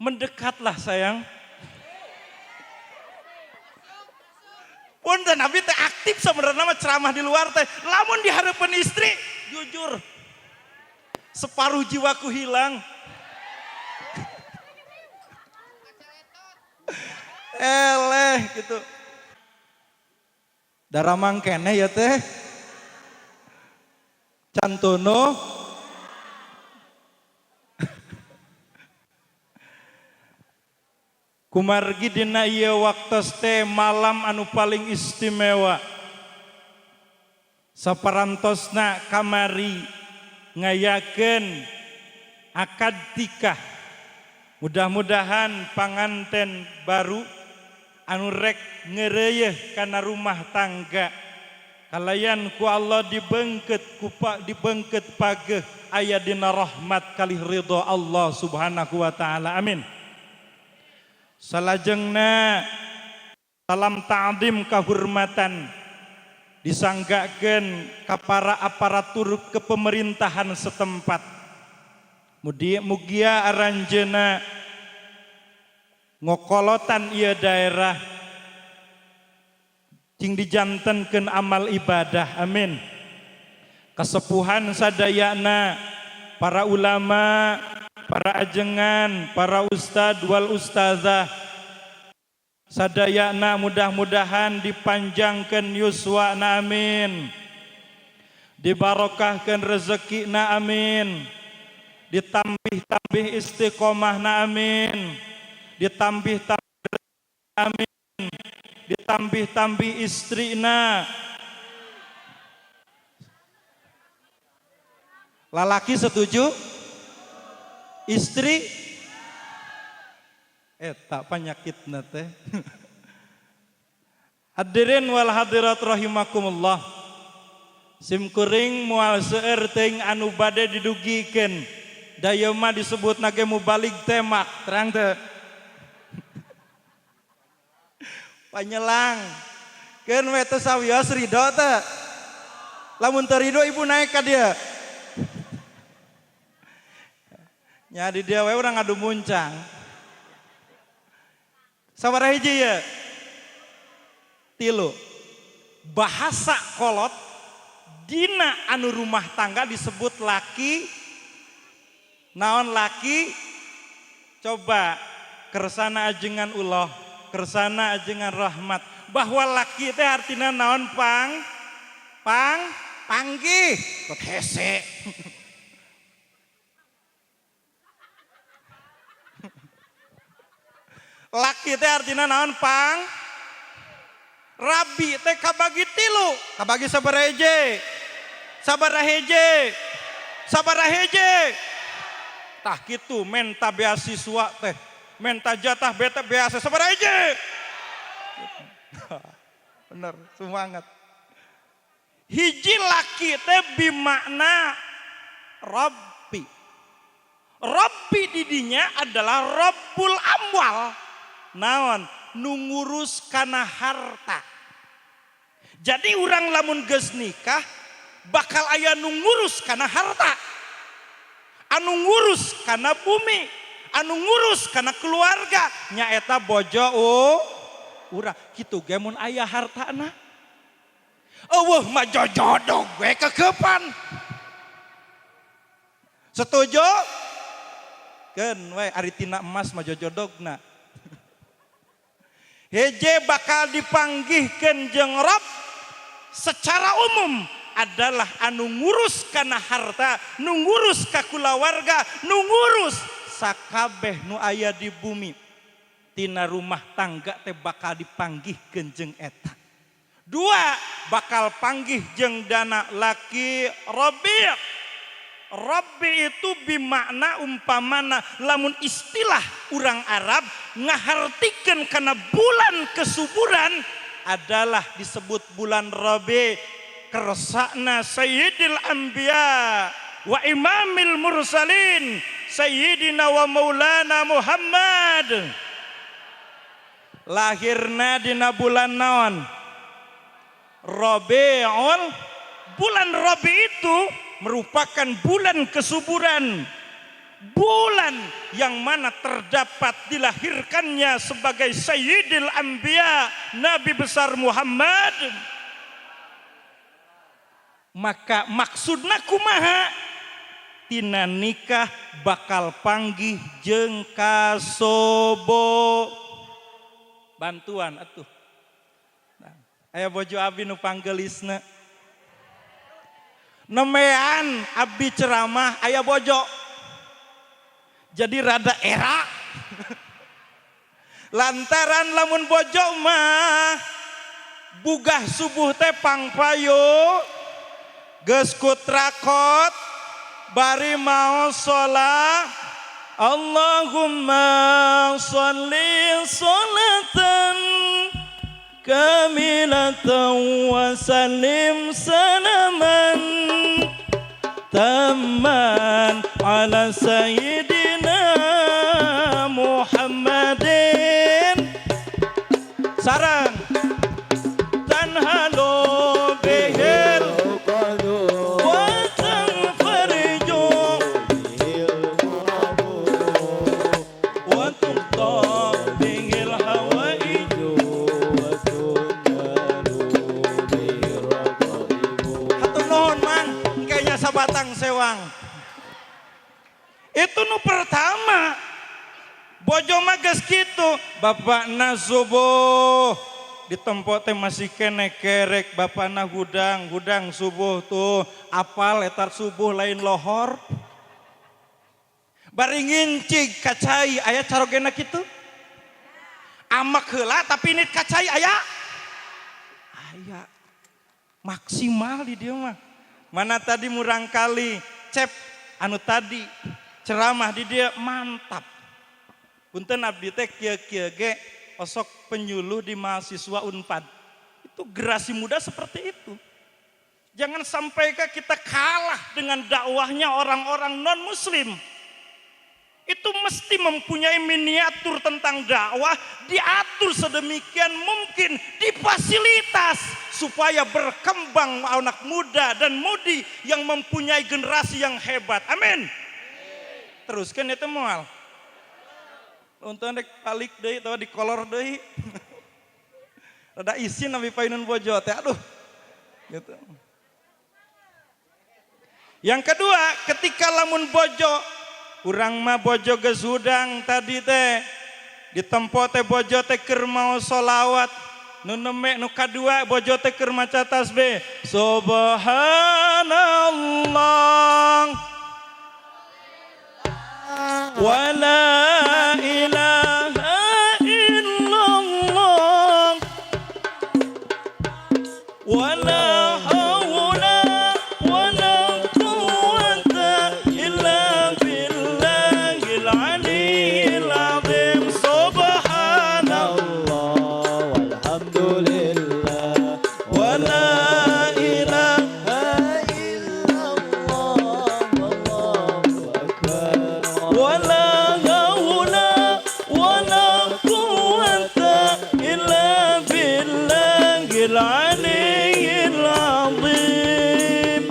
Mendekatlah, sayang. Punten, abi teh aktif sebenarnya mah ceramah di luar teh. Lamun di hadapan istri, jujur separuh jiwaku hilang. Eleh gitu. Daramang keneh ya teh. Cantono. Kumargi dina ieu waktos teh malam anu paling istimewa. Saparantosna kamari ngayakeun akad nikah. Mudah-mudahan panganten baru anu rek ngereyeh kana rumah tangga kalayan ku Allah dibengket kupa dibengket pageh aya dina rahmat kalih ridho Allah Subhanahu wa taala, amin. Salajengna salam ta'zim kahormatan disanggakeun ka para aparatur kepemerintahan setempat. Mugia aranjeuna ngokolotan ieu daerah cing dijantenkeun amal ibadah, amin. Kasepuhan sadayana para ulama, para ajengan, para ustad wal ustazah sadayana mudah-mudahan dipanjangkeun yuswana, amin. Dibarokahkeun rezekina, amin. Ditambih-tambih istiqomahna, amin. Ditambih-tambih, amin. Ditambih-tambih istrina. Lalaki setuju? Istri? Tak penyakitna teh. Hadirin wal hadirat rahimakumullah. Sim kuring moal seueur teuing anu bade didugikeun. Da ieu mah disebutna ge mubalig temak, terang teu? Panyelang. Keun we teu sawios ridho teu? Lamun teu ridho ibu naik ka dieu. Nya di dia we urang ngadu muncang. Sabaraha hiji ye? 3. Bahasa kolot dina anu rumah tangga disebut laki. Naon laki? Coba kersana ajengan uloh, kersana ajengan rahmat. Bahwa laki teh artina naon pang? Pang panggih. Kot hese. Laki teh artina naon pang? Rabi teh kabagi 3, kabagi sabaraha hiji? Sabaraha hiji? Sabaraha hiji? Tah kitu menta beasiswa teh, menta jatah bete beasiswa sabaraha hiji? Bener, semangat. Hiji laki teh bimakna Rabbi. Rabbi didinya adalah Rabbul Amwal. Naon nu ngurus kana harta. Jadi urang lamun geus nikah bakal aya nu ngurus kana harta, anu ngurus kana bumi, anu ngurus kana keluarga, nyaeta bojo urang. Kitu ge mun aya hartana. Eueuh mah jojodog we kekepan. Setuju? Keun we ari tina emas mah jojodogna. Heje bakal dipanggihkeun jeung Rabb secara umum adalah anu ngurus kana harta, nu ngurus ka kulawarga, nu ngurus sakabeh nu aya di bumi. Tina rumah tangga teh bakal dipanggihkeun jeung eta. 2 bakal panggih jeung dana laki Rabi. Rabbi itu bimakna umpamana lamun istilah urang Arab ngahartikeun kana bulan kesuburan adalah disebut bulan Rabi. Kersana Sayyidil Anbiya wa Imamil Mursalin Sayyidina wa Maulana Muhammad. Lahirna dina bulan naon? Rabiul. Bulan Rabi itu merupakan bulan kesuburan. Bulan yang mana terdapat dilahirkannya sebagai Sayyidil Anbiya, Nabi besar Muhammad. Maka maksudna kumaha? Tina nikah bakal panggih jeung kasobo bantuan atuh. Nah, aya bojo abi nu panggelisna. Nemean abdi ceramah aya bojo, jadi rada era, lantaran lamun bojo mah bugah subuh teh pangpayu geus kutrakot bari mau sholat. Allahumma sholli sholatan kamilatan wa salim salaman tamman ala sayyidina Muhammadin sareng tanhalu bihil wa tanfariju wa tuqda bihil hawaij. Hatur nuhun, Mang, kayaknya sabatang sewang. Itu nu pertama. Bojo mah geus kitu, bapakna subuh di tempat teh masih kene kerek, bapakna hudang hudang subuh tuh apal etar subuh lain lohor bari ngincig ka cai. Aya carogena kitu, amak heula tapi ini ka cai. Aya, aya maksimal di dia mah. Mana tadi murang kali cep anu tadi ceramah di dia mantap. Punten, abdi teh kieu-kieu ge osok penyuluh di mahasiswa Unpad. Itu generasi muda seperti itu. Jangan sampai kita kalah dengan dakwahnya orang-orang non muslim. Itu mesti mempunyai miniatur tentang dakwah, diatur sedemikian mungkin, difasilitas supaya berkembang anak muda dan mudi yang mempunyai generasi yang hebat. Amin. Teruskan itu moal. Untuk rek balik deui atau di kolor deui. Rada isin abi payunun bojo teh, aduh. Gitu. Yang kedua, ketika lamun bojo urang mah, bojo geus hudang tadi teh, ditempo teh bojo teh keur mau solawat nu neme, nu kadua bojo teh keur maca tasbih subhanallah wala ilaha illallah wala hawla wala quwwata illa billahil aliyil azim subhanallah walhamdulillah wala ilaha illallah wallahu akbar wala hawla wala quwwata illa billahil aliyil azim.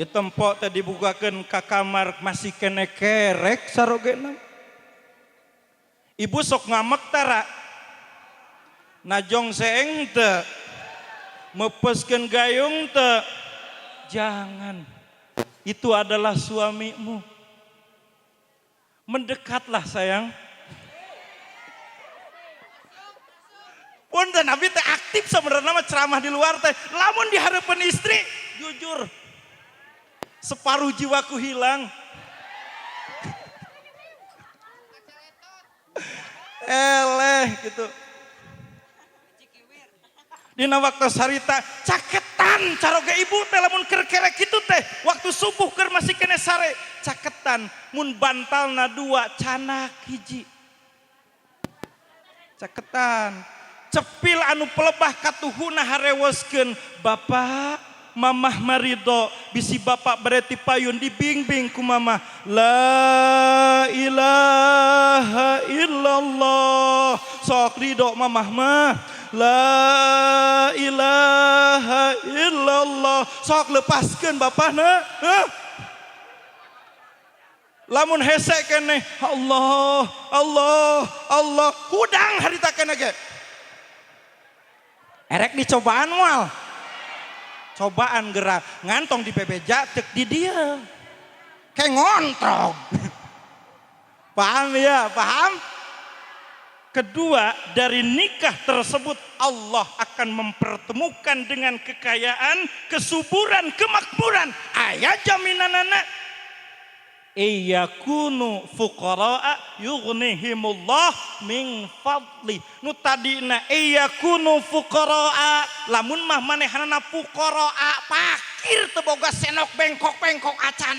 Ditempok teh, dibukakeun ka kamar, masih kene kerek sarogena. Ibu sok ngamek tara? Najong seeng teu? Mepeskeun gayung teu? Jangan. Itu adalah suamimu. Mendekatlah, sayang. Punten, abi teh aktif sebenarnya mah ceramah di luar teh. Lamun di hadapan istri, jujur separuh jiwaku hilang. Eleh gitu. Dina waktu sarita caketan caroge ibu teh lamun keur kerek kitu teh, waktu subuh keur masih kene sare, caketan mun bantalna dua, canak hiji. Caketan cepil anu pelebah katuhuna harewoskeun, "Bapak, mamah marido, bisi bapak berarti payun dibimbing ku mamah." La ilaha illallah, sok ridho mamah mah. La ilaha illallah, sok lepaskeun bapakna. Hah? Lamun hese keneh, Allah, Allah, Allah, hudang harita keneh ge. Erek dicobaan moal? Cobaan gerak ngantong di bebeja cek di dia kayak ngontrog. Paham ya? Paham? Kedua, dari nikah tersebut Allah akan mempertemukan dengan kekayaan, kesuburan, kemakmuran. Aya jaminanana. In yakunu fuqara'a yughnihimullah min fadli. Nu tadina in yakunu fuqara'a, lamun mah manehanana fuqara'a, pakir, teu boga senok bengkok-bengkok acan.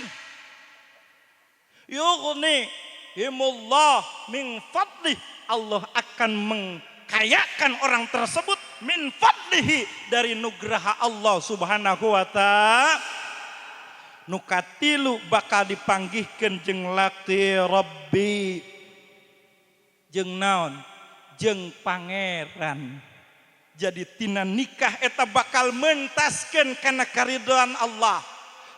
Yughnihimullah min fadli, Allah akan mengkayakan orang tersebut min fadlihi, dari nugraha Allah Subhanahu wa Ta'ala. Nu katilu, bakal dipanggihkeun jeung laki Rabbi, jeung naon? Jeung pangeran. Jadi tina nikah eta bakal mentaskeun kana karidhoan Allah.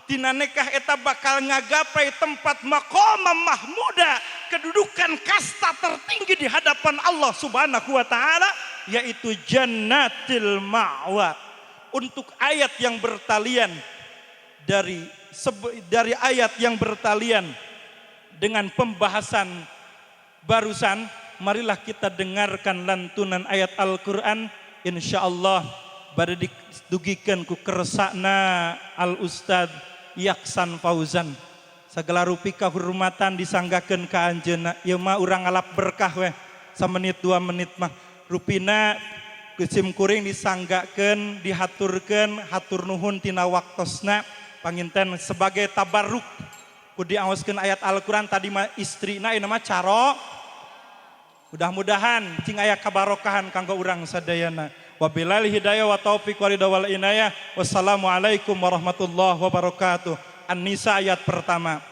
Tina nikah eta bakal ngagapai tempat maqamam mahmuda, kedudukan kasta tertinggi di hadapan Allah Subhanahu wa Taala, yaitu jannatil ma'wa. Untuk ayat yang bertalian dari ayat yang bertalian dengan pembahasan barusan, marilah kita dengarkan lantunan ayat Al-Qur'an. Insyaallah bade didugikan ku kersana Al Ustad Yaksan Fauzan. Segala rupi kahormatan disanggakeun ka anjeunna. Ieu mah urang ngalap berkah weh, samenit 2 menit mah. Rupina ku sim kuring disanggakeun, dihaturkeun hatur nuhun tina waktosna. Panginten sebagai tabarruk ku diaoskeun ayat Al-Qur'an. Tadi mah istrina, ieu mah caro. Mudah-mudahan cing aya kabarokahan kanggo urang sadayana. Wabillahi hidayah wa taufiq wa ridha wal inayah. Wassalamualaikum warahmatullahi wabarakatuh. An-Nisa ayat pertama.